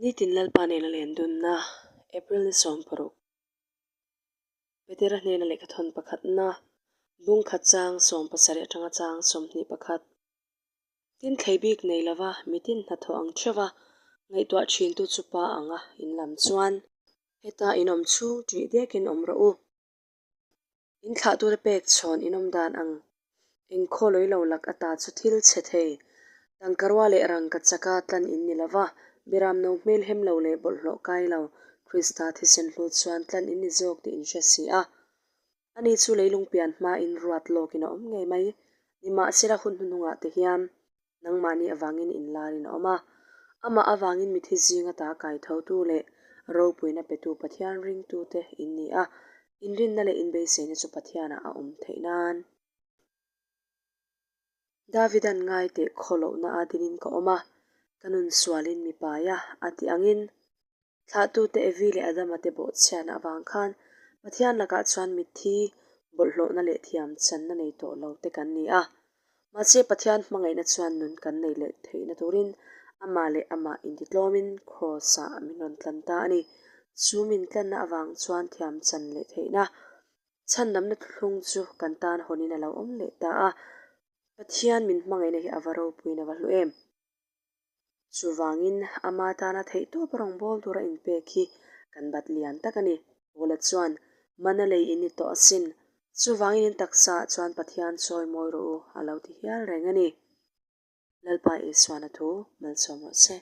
Nitin Lalpa nena len dunna, April ni 16. Petera hnena lehkhathawn pakhatna, bung khat chang 70 atanga chang 21. Tin thlei bik nei lova mitin hnathawh ang theuha ngaihtuah thintu chu pa anga in lam chuan heta in awm chhung ṭih dekin awm rawh u. In thlahtute pek chhawn in awm dan ang engkhaw lawilo lak ata chu thil chhe thei. Tangka rua leh rangka chaka tlan in ni lova, biram no hmel hem lo leh bawlhhlawh kai lo, Krista thisen hlu chuan tlan in ni zawk tih in hre si a. Ani chu leilung pian hmain ruat lawkin a awm ngei mai. Nimahsela hun hnuhnungah te hian Nangmahni avangin inlarin a awm a, amah avangin mithi zinga ta kaithotu leh ropuina petu Pathian ringtute in ni a, inrinna leh inbeiseina chu Pathianah a awm theih nan. Davidan ngaiteh khawlohna a dinin ka awm a, ka nun sualin mi pai a, a ti angin. Thlahtute Evi leh Adama te bawhchhiatna avang khan Pathian lakah chuan mitthi bawlhhlawhna leh thiam channa nei tawh lo te kan ni a. Mahse Pathian hmangaihna chuan nun kan nei leh theihna turin amah leh amah intitlawmin Kraws-ah min rawn tlan ta a ni. Chu min tlanna avang chuan thiam chan leh theihna chhandamna thuthlung chu kan tan hawnin a lo awm leh ta a. Pathian min hmangaihna hi a va ropuiin a va hlu em! Chuvangin, ama tana theihtawp a rawngbâwl tura inpek hi kan bat lian tak a ni. Paula chuan, Mana lei in ni tawh asin. Chuvangin in taksaah chuan Pathian chawi mawi rawh u, a lo ti hial reng a ni. Lalpa Isuan a thu malsawm rawh se.